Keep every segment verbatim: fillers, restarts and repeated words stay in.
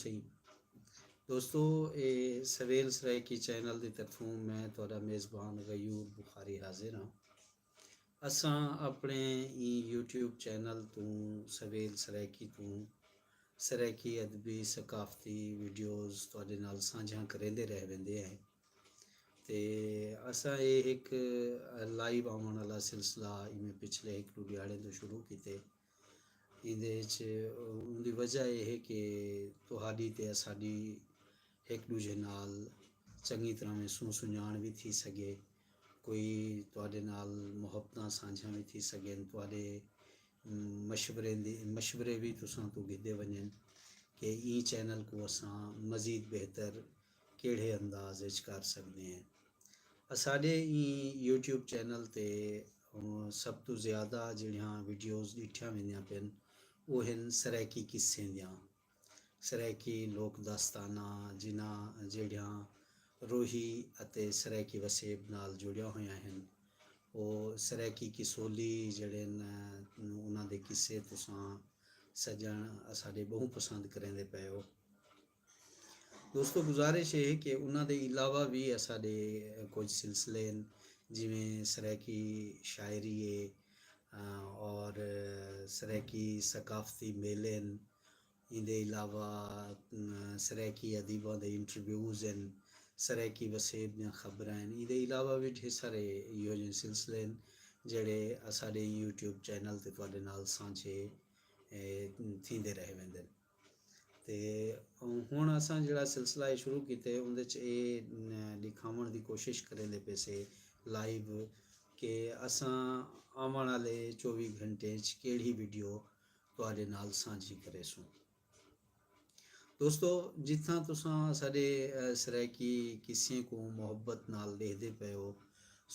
سئیں۔ دوستو، اے سویل سرائیکی چینل دی طرفوں میں تہاݙا میزبان غیور بخاری حاضر ہاں۔ اساں اپݨے ایں یوٹیوب چینل توں، سویل سرائیکی توں، سرائیکی ادبی ثقافتی ویڈیوز تہاݙے نال سانجھیاں کریندے رہ ویندے ہیں۔ تے اساں اے ہک لائیو آوݨ والا سلسلہ ایویں پچھلے ہک ݙو ݙیہاڑیں توں شروع کیتے۔ ایندے اچ اوندی وجہ اے ہے کہ تہاݙی تے اساݙی ہک ݙوجھے نال چنڳی طرح میں سوں سنڄاݨ وی تھی سڳے، کوئی تہاݙے نال محبتاں سانجھیاں وی تھی سڳن، تہاݙے مشورے دی، مشورے وی تساں توں گھدے ونڄن کہ ایں چینل کوں اساں مزید بہتر کیڑھے انداز اچ کر سڳدے ہیں۔ اساݙے ایں یوٹیوب چینل تے سب توں زیادہ جیڑھیاں ویڈیوز ݙٹھیاں ویندیاں پن، او ہن سرائیکی قصیں دیاں، سرائیکی لوک داستاناں، جنہاں جیڑھیاں روہی اتے سرائیکی وسیب نال جڑیاں ہویاں ہن۔ او سرائیکی قصولی جیڑھے ہن، انہاں دے قصے تساں سڄݨ اساݙے ٻہوں پسند کریندے پئے ہو۔ دوستو، گزارش اے ہے کہ انہاں دے علاوہ وی اساݙے کجھ سلسلے ہن، جیویں سرائیکی شاعری ہے، اور سرائیکی ثقافتی میلے ہن۔ ایندے علاوہ سرائیکی ادیباں دے انٹرویوز ہن، سرائیکی وسیب دیاں خبراں ہن۔ ایندے علاوہ وی ڈھیر سارے ایہو جہے سلسلے ہن جیڑھے اساݙے یوٹیوب چینل تے تہاݙے نال سانجھے تھیندے رہ ویندن۔ تے ہݨ اساں جیڑھا سلسلہ اے شروع کیتے، اوندے اچ اے ݙکھاوݨ دی کوشش کریندے پئے سے لائیو کہ اساں آوݨ والے چووی گھنٹے اچ کیڑھی ویڈیو تہاݙے نال سانجھی کریسوں۔ دوستو، جتھاں تساں اساݙے سرائیکی قصیں کوں محبت نال ݙیہدے پئے ہو،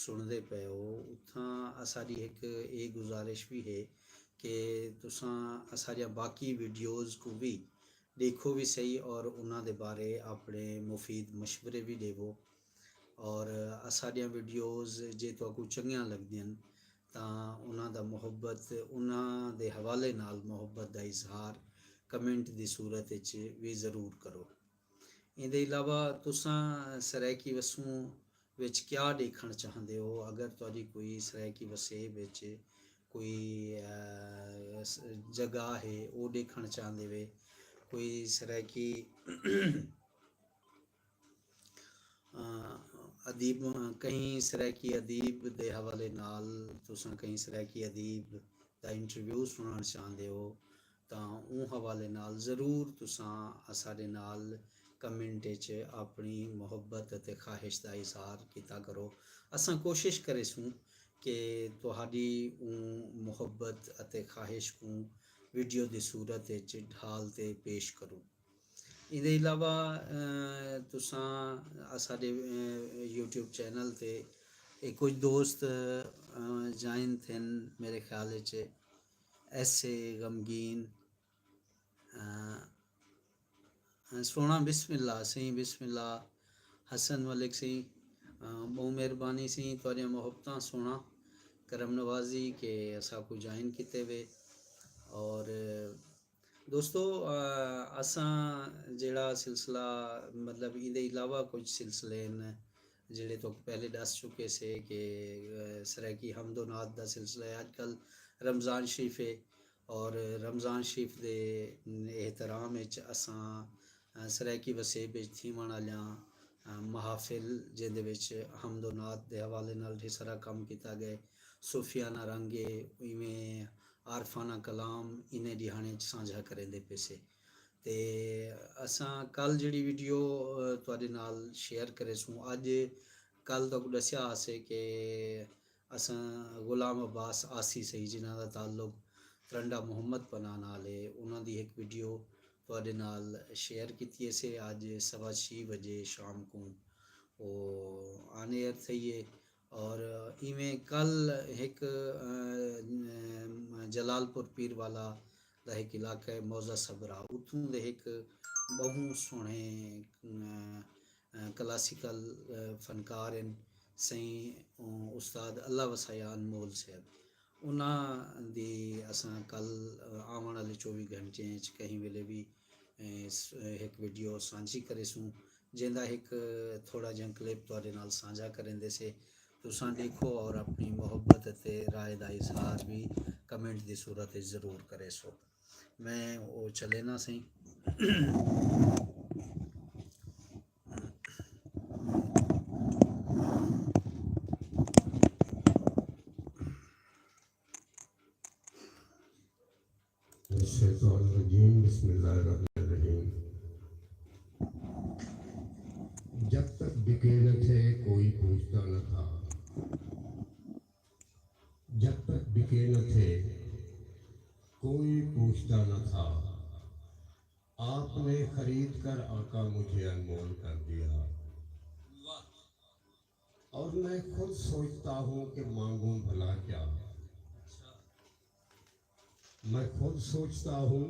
سݨدے پئے ہو، اتھاں اساݙی ہک اے گزارش وی ہے کہ تساں اساݙیاں باقی ویڈیوز کوں وی ݙیکھو وی سہی اور انہاں دے بارے اپݨے مفید مشورے وی ݙیوو۔ اور اساݙیاں ویڈیوز جے تہاکوں چنڳیاں لڳدین تاں انہاں دا محبت، انہاں دے حوالے نال محبت دا اظہار کمنٹ دی صورت اچ وی ضرور کرو۔ ایندے علاوہ تساں سرائیکی وسوں وچ کیا ݙیکھݨ چاہندے ہو؟ اگر تہاݙی کوئی سرائیکی وسیب وچ کوئی جگہ ہے او ݙیکھݨ چاہندے وے، کوئی سرائیکی ادیب، کہیں سرائیکی ادیب دے حوالے نال تساں کہیں سرائیکی ادیب دا انٹرویو سݨݨ چاہندے ہو تاں اوں حوالے نال ضرور تساں اساݙے نال کمنٹ اچ اپݨی محبت اتے خواہش دا اظہار کیتا کرو۔ اساں کوشش کریسوں کہ تہاݙی اوں محبت اتے خواہش کوں ویڈیو دی صورت اچ ڈھال تے پیش کروں۔ ایندے علاوہ تساں اساݙے یوٹیوب چینل تے اے کجھ دوست جوائن تھن، میرے خیال اچ ایس اے غمگین، سوہݨا، بسم اللہ سئیں، بسم اللہ۔ حسن ملک سئیں، ٻہوں مہربانی سئیں، تہاݙیاں محبتاں سوہݨا، کرم نوازی کہ اساکوں جوائن کیتے وے۔ اور دوستو، اساں جیڑھا سلسلہ، مطلب ایندے علاوہ کجھ سلسلے ہن جیڑھے تہاکوں پہلے ݙس چکے سے کہ سرائیکی حمد و نعت دا سلسلہ ہے۔ اڄ کل رمضان شریف ہے اور رمضان شریف دے احترام اچ اساں سرائیکی وسیب اچ تھیوݨ آلیاں محافل، جیندے وچ حمد و نعت دے حوالے نال ڈھیر سارا کم کیتا ڳئے، صوفیانہ رنگ ہے، ایویں عارفانہ کلام انہیں ݙیہاڑیں اچ سانجھا کریندے پئے سے۔ تے اساں کل جیڑھی ویڈیو تہاݙے نال شیئر کریسوں، اڄ کل تہاکوں ݙسیا ہاسے کہ اساں غلام عباس آسی سئیں، جنہاں دا تعلق ترنڈا محمد پناہ نال ہے، انہاں دی ہک ویڈیو تہاݙے نال شیئر کیتی ہیسے۔ اڄ سوا چھی وجے شام کوں او آن ایئر تھئی ہے۔ اور ایویں کل ہک جلال پور پیر والا دا ہک علاقہ ہے موضع صبرا، اتھوں دے ہک ٻہوں سوہݨے کلاسیکل فنکار ہن سئیں استاد اللہ وسایا انمول صاحب۔ انہاں دی اساں کل آوݨ آلے چووی گھنٹیاں اچ کہیں ویلے وی ہک ویڈیو سانجھی کریسوں، جیندا ہک تھوڑا جیہاں کلپ تہاڈے نال سانجھا کریندے سے۔ تساں ڈیکھو اور اپنی محبت تے رائے دا اظہار بھی کمنٹ دی صورت وچ ضرور کریسو۔ میں او چلینا سئیں۔ الشیطان الرجیم، بسم اللہ الرحمن الرحیم۔ جب تک بکے نہ تھے، کوئی پوچھتا نہ تھا۔ جب تک بکے نہ تھے، کوئی پوچھتا نہ تھا۔ آپ نے خرید کر آقا مجھے انمول کر دیا۔ اور میں خود سوچتا ہوں کہ مانگوں بھلا کیا؟ میں خود سوچتا ہوں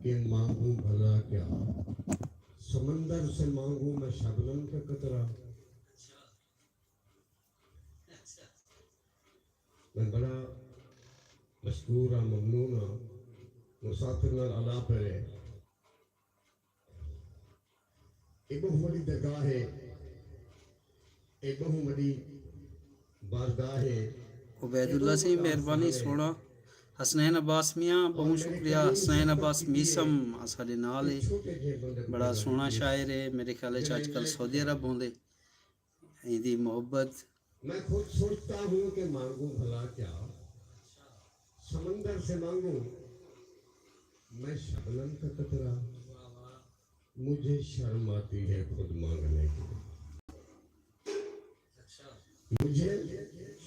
کہ مانگوں بھلا کیا؟ سمندر سے مانگوں میں شبنم کا قطرہ؟ میں بڑا مشکور ہاں، ممنون ہاں۔ مسافر نال الاپ ہے۔ اے ٻہوں وݙی درگاہ ہے، اے ٻہوں وݙی بارگاہ ہے۔ عبید اللہ سئیں، مہربانی سوہݨا۔ حسنین عباس میاں، ٻہوں شکریہ۔ حسنین عباس میثم اساݙے نال ہے، بڑا سوہݨا شاعر ہے، میݙے خیال وچ اڄ کل سعودی عرب ہوندے۔ ایندی محبت۔ میں خود سوچتا ہوں کہ مانگوں بھلا کیا، سمندر سے مانگوں میں شبنم کا قطرہ؟ مجھے شرم آتی ہے خود مانگنے کو۔ مجھے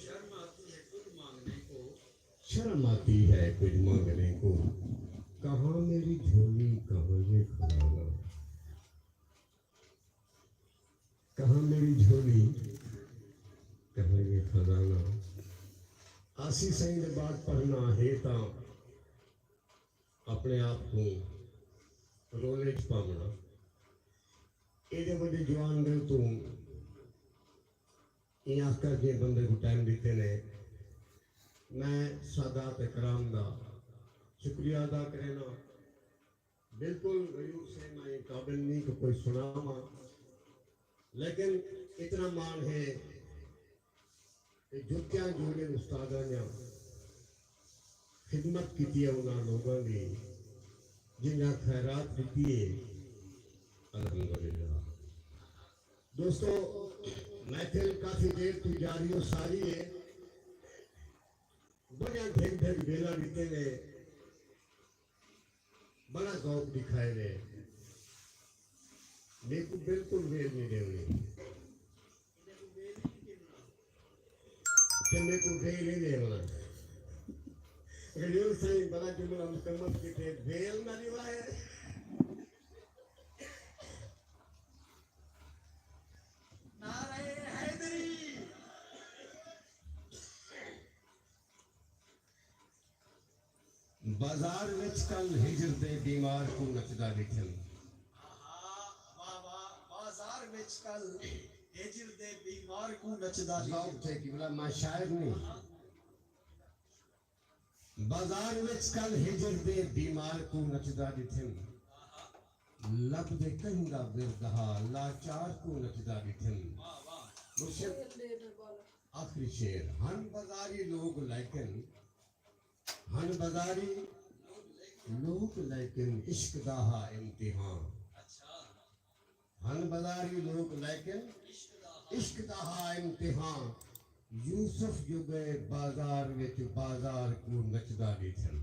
شرم آتی ہے خود مانگنے کو۔ شرم آتی ہے خود مانگنے کو۔ کہاں میری جھولی، کہاں یہ خزانہ؟ کہاں میری جھولی، کہاں یہ خزانہ؟ آسی سئیں دے بعد پڑھنا ہے تاں اپݨے آپ کوں رولے اچ پاوݨا۔ ایݙے وݙے جوان دے اتوں ایں آخر جیہے بندے کوں ٹائم ݙتے نے۔ میں سادات کرام دا شکریہ ادا کرینداں۔ بالکل غیور سے میں قابل نہیں کہ کوئی سناواں، لیکن اتنا مان ہے کہ جتیاں جوڑے استاداں دیاں خدمت کیتی ہے انہاں لوگاں دی جنہاں خیرات ݙتی ہے۔ الحمدللہ دوستو، محفل کافی دیر توں جاری و ساری ہے، بڑیاں ڈھگ ڈھگ ویلاں ݙتے نے۔ بڑا ذوق ݙکھائے نے۔ میکوں بالکل ویل نہیں ݙیوݨی۔ تے میکوں ویل نہیں ݙیوݨا۔ غیور سائیں بڑا جملہ مکمل کیتے، ویل نہ ݙیوائے۔ نعرہ حیدری۔ بازار وچ کل ہجر دے بیمار کوں نچدا ݙٹھم۔ آہا، واہ واہ، بازار وچ کل ہجر دے بیمار کوں نچدا ݙٹھم۔ ذوق تھے قبلہ، میں شاعر نہیں۔ بازار وچ کل ہجر دے بیمار کوں نچدا ݙٹھم۔ لبھدے کہیں دا ورد ہا، لاچار کوں نچدا ݙٹھم۔ مرشد، آخری شعر۔ ہن بازاری لوگ لیکن ہن بازاری لوگ لیکن عشق دا ہا امتحان۔ ہن بازاری لوگ لیکن عشق دا ہا امتحان۔ یوسف جو ڳئے بازار وچ بازار کوں نچدا ݙٹھم۔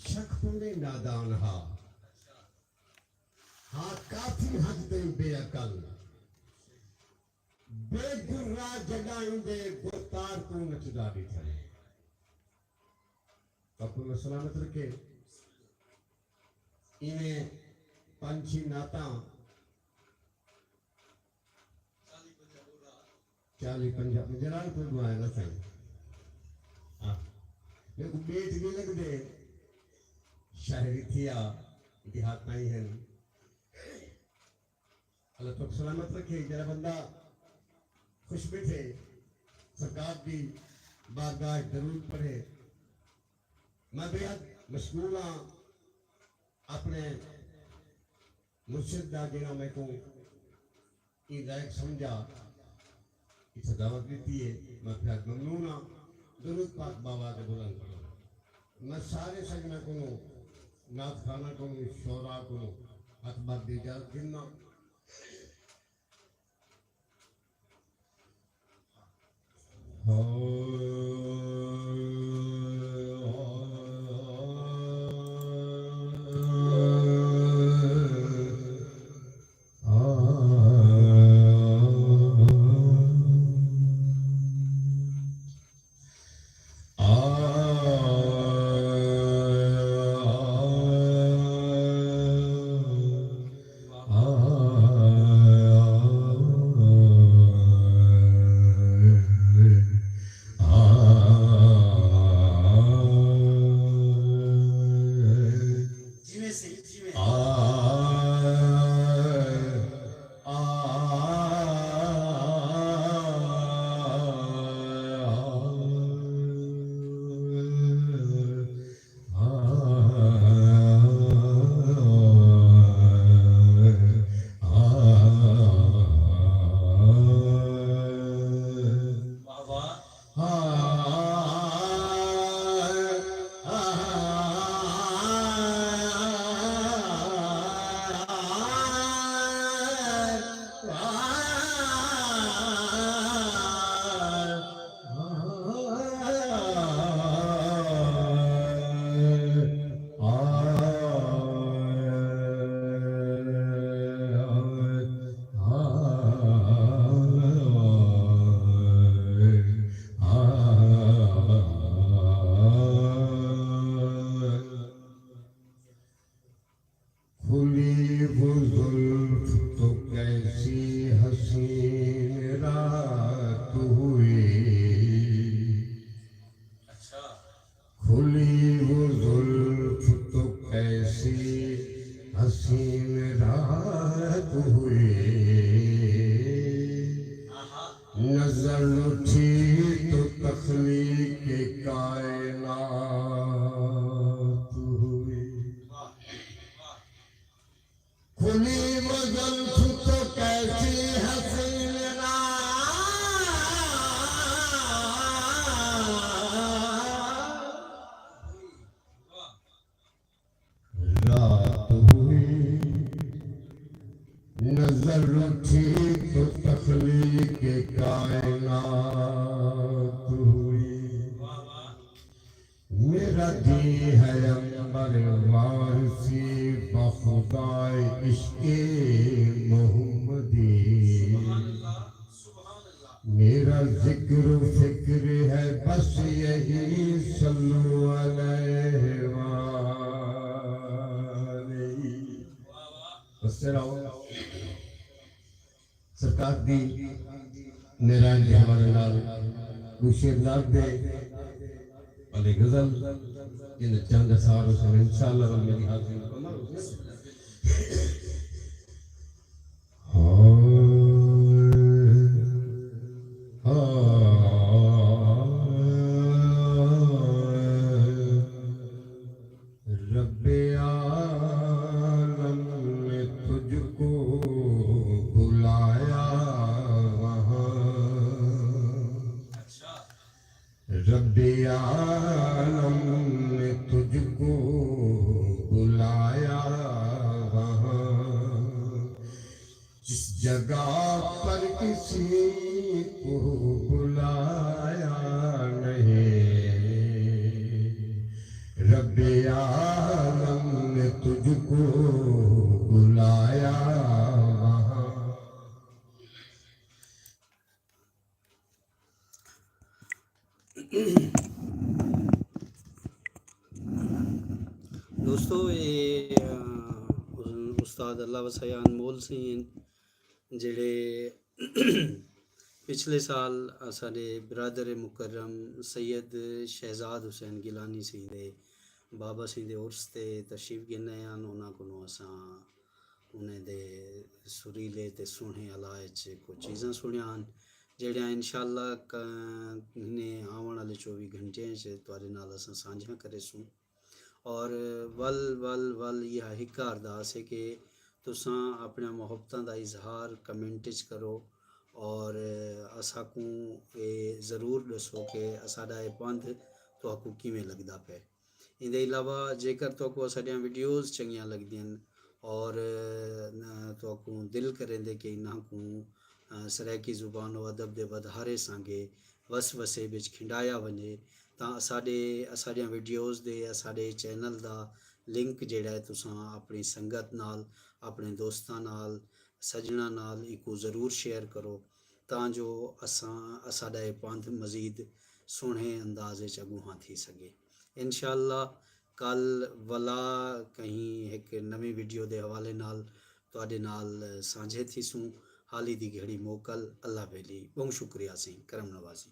شک پوندے نادان ہا۔ ہا کافی حد تئیں بے عقل۔ بے گرا جݙاں ایندے گرتار کوں نچدا ݙٹھم۔ پاپو میں سلامت رکھے۔ ایویں پنج چھی نعتاں، چالی پنجاہ، جلال پور ݙو آئے نا سائیں۔ ہاں۔ میکوں ٻیٹ وی لڳدے، شاعری تھیا، دیہاتاں ہی ہن۔ اللہ پاک سلامت رکھے۔ جیڑھا بندہ خوش ٻیٹھے، سرکار دی بارگاہ درود پڑھے، میں بے حد مشکور ہاں اپنے مرشد دا، جنہاں میکوں ایں لائق سمجھا، اتھے دعوت ݙتی ہے۔ میں بے حد ممنون ہاں۔ درود پاک بابا دے بلند۔ میں سارے سجݨاں کوں، نعت خواناں کوں، شعراء کوں ہتھ بھر دی اجازت گھننا۔ کھلی وہ زلف تو کیسی حسین رات ہوئی۔ اچھا۔ کھلی وہ زلف تو کیسی حسین رات ہوئی۔ آہا۔ نظر اٹھی تو تخلیق کائنات ہوئی۔ واہ، واہ۔ کھلی وہ زلف تو کیسی حسین رات ہوئی۔ رات ہوئی، نظر اٹھی تو تخلیق کائنات ہوئی۔ میرا جی ہے عنبر وارثی بخدائے عشق محمدی۔ میرا ذکر و فکر ہے بس یہی، صلو علیہ وآلہ۔ بس رہو۔ سرکار دی نعرائن دے حوالے نال ݙو شعر نعت دے، بھلے غزل، جن چند اثار ہوسن، انشاءاللہ ول میری حاضری مکمل ہوسی۔ رب عالم نے تجھ کو بلایا وہاں۔ اچھا۔ رب عالم نے تجھ کو بلایا وہاں۔ جس جگہ پر کسی کو بلایا نہیں، رب عالم نے تجھ کو بلایا وہاں۔ دوستو، اے، آ، استاد اللہ وسایا انمول سئیں ہن، جیڑھے پچھلے سال اساݙے برادر مکرم سید شہزاد حسین گیلانی سئیں دے بابا سئیں دے عرس تے تشریف گھن آئے ہن۔ انہاں کنوں اساں انہیں دے سریلے تے سوہݨے الا اچ کجھ چیزاں سݨیاں ہن، جیڑھیاں انشاءاللہ ک-، انہیں آوݨ آلے چووی گھنٹیاں اچ تہاݙے نال اساں سانجھیاں کریسوں۔ اور ول ول ول ایہا ہک ارداس ہے کہ تساں اپݨیاں محبتاں دا اظہار کمنٹ اچ کرو، اور اساکوں اے ضرور ݙسو کہ اساݙا اے پندھ تہاکوں کیویں لڳدا پئے۔ ایندے علاوہ جیکر تہاکوں اساݙیاں ویڈیوز چنڳیاں لڳدین اور تہاکوں دل کریندے کہ انہاں کوں سرائیکی زبان و ادب دے ودھارے سانگے وس وسیب اچ کھنڈایا ونڄے، تاں اساݙے اساݙیاں ویڈیوز دے اساݙے چینل دا لنک جیڑھا ہے تساں اپݨی سنگت نال، اپݨے دوستاں نال، سڄݨاں نال ایکوں ضرور شیئر کرو، تاں جو اساں اساݙا اے پندھ مزید سوہݨے انداز اچ اڳونہاں تھی سڳے۔ انشاءاللہ کل ولا کہیں ہک نویں ویڈیو دے حوالے نال تہاݙے نال سانجھے تھیسوں۔ حالی دی گھڑی موکل، اللہ ویلی، ٻہوں شکریہ سئیں، کرم نوازی۔